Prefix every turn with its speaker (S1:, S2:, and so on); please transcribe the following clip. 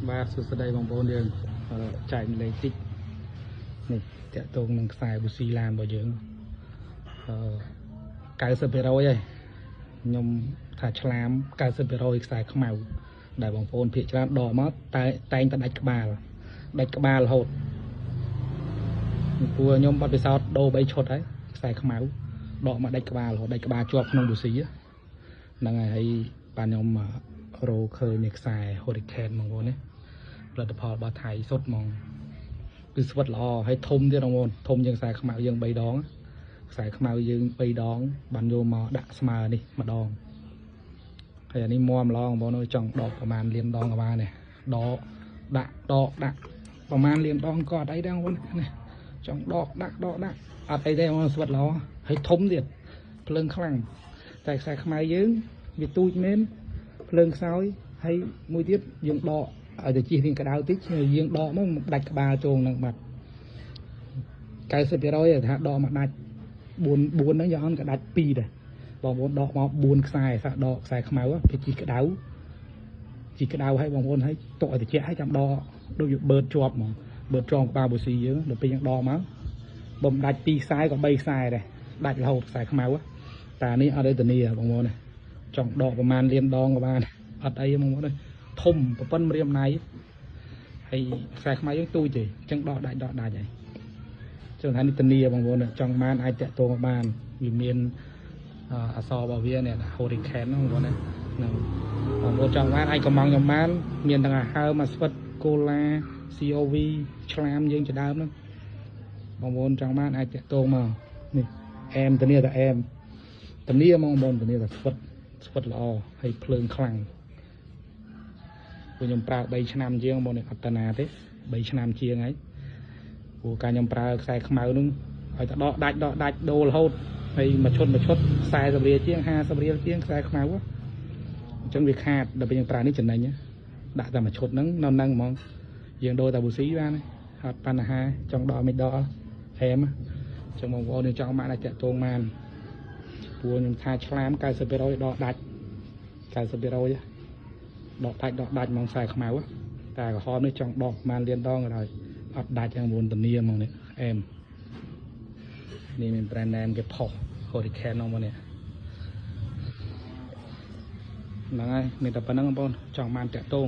S1: បាទសួស្តីបងប្អូនយើងចែកម្លែកតិចនេះតាក់ទងនឹងខ្សែប៊ូស៊ីឡានរបស់យើងអឺ90%ហើយខ្ញុំថាឆ្លាម90%ខ្សែខ្មៅដែលបងប្អូនភាគច្រើនដកមកតែតែងតែដាច់ក្បាលដាច់ក្បាលរហូតព្រោះខ្ញុំបាត់ពិសោធន៍ដូរ3ឈុតហើយខ្សែខ្មៅដកមកដាច់ក្បាលរហូតដាច់ក្បាលជាប់ក្នុងប៊ូស៊ីហ្នឹងហើយហើយបាទខ្ញុំរោឃើញខ្សែ Hurricane បងប្អូនណាផលិតផលរបស់ថៃសុទ្ធហ្មងគឺស្វិតល្អហើយធំទៀតបងប្អូនធំជាងខ្សែខ្មៅយើង3ដងខ្សែខ្មៅយើង3ដងបានយកមកដាក់ស្មើនេះម្ដងហើយអានេះមមឡងបងប្អូនចង់ដកប្រហែលលានដងក៏បានដែរដកដាក់ដកដាក់ប្រហែលលានដងក៏អត់អីដែរបងប្អូនណាចង់ដកដាក់ដកដាក់អត់អីទេបងប្អូនស្វិតល្អហើយធំទៀតភ្លើងខ្លាំងតែខ្សែខ្មៅយើងវាទូចមែនភ្លើងខ្សោយហើយមួយទៀតយើងដកឲ្យទៅជិះរៀងក្តៅតិចយើងដកមកដាច់ក្បាលចូលនឹងបាត់90%ថាដកមកដាច់4 4ហ្នឹងយកអន់ក៏ដាច់2ដែរបងប្អូនដកមក4ខ្សែសាក់ដកខ្សែខ្មៅវាជិះក្តៅជិះក្តៅឲ្យបងប្អូនឲ្យទុកឲ្យត្រជាក់ឲ្យចាំដកដូចវាបឺតជាប់ហ្មងបឺតជាប់ក្បាលប៊ូស៊ីយើងដល់ពេលយើងដកមកបំដាច់2ខ្សែក៏3ខ្សែដែរដាច់រហូតខ្សែខ្មៅតែនេះអត់ទេធានាបងប្អូនចង់ដកប្រហែលលានដងក៏បានអត់អីបងប្អូនធំប្រពន្ធម្រាមណៃហើយខ្សែខ្មៅយើងទូចទេអញ្ចឹងដកដាច់ដកដាច់ហើយចឹងថានេះធានាបងប្អូនចង់បានអាចតាក់ទងបានវាមានអសរបស់វានេះ Hurricane ហ្នឹងបងប្អូនណាហ្នឹងបងប្អូនចង់បានអាចកំងខ្ញុំបានមានទាំងអាហើមអាស្វិតកូឡា COV ឆ្លាមយើងជាដើមហ្នឹងបងប្អូនចង់បានអាចតាក់ទងមកនេះអែមធានាតែអែមធានាហ្មងបងប្អូនធានាតែស្វិតស្វិតល្អហើយភ្លើងខ្លាំងព្រោះខ្ញុំប្រើ3ឆ្នាំជាងបងនេះអត់តាណាទេ3ឆ្នាំជាងហើយព្រោះការខ្ញុំប្រើខ្សែខ្មៅហ្នឹងឲ្យតែដកដាច់ដកដាច់ដូររហូតហើយមួយឈុតមួយឈុត40រៀលជាង50រៀលជាងខ្សែខ្មៅអញ្ចឹងវាខាតដល់ពេលយើងប្រើនេះចំណេញដាក់តែមួយឈុតហ្នឹងនៅហ្នឹងហ្មងយើងដូរតែប៊ូស៊ីបានអត់បញ្ហាចង់ដកមិនដកអែមអញ្ចឹងបងប្អូនយើងចង់មកអាចតាក់ទងបានព្រោះខ្ញុំថាឆ្លាម90%ដកដាច់90%ដកដាច់ដកដាច់ហ្មងខ្សែខ្មៅតែក្រហមនេះចង់ដកប្រហែលលានដងក៏ដោយអត់ដាច់ទាំង9ធានាហ្មងនេះអែមនេះមាន brand name គេផុស Hurricane ហ្នឹងមកនេះហ្នឹងហើយមានតែប៉ុណ្្នឹងបងប្អូនចង់បានតាក់ទង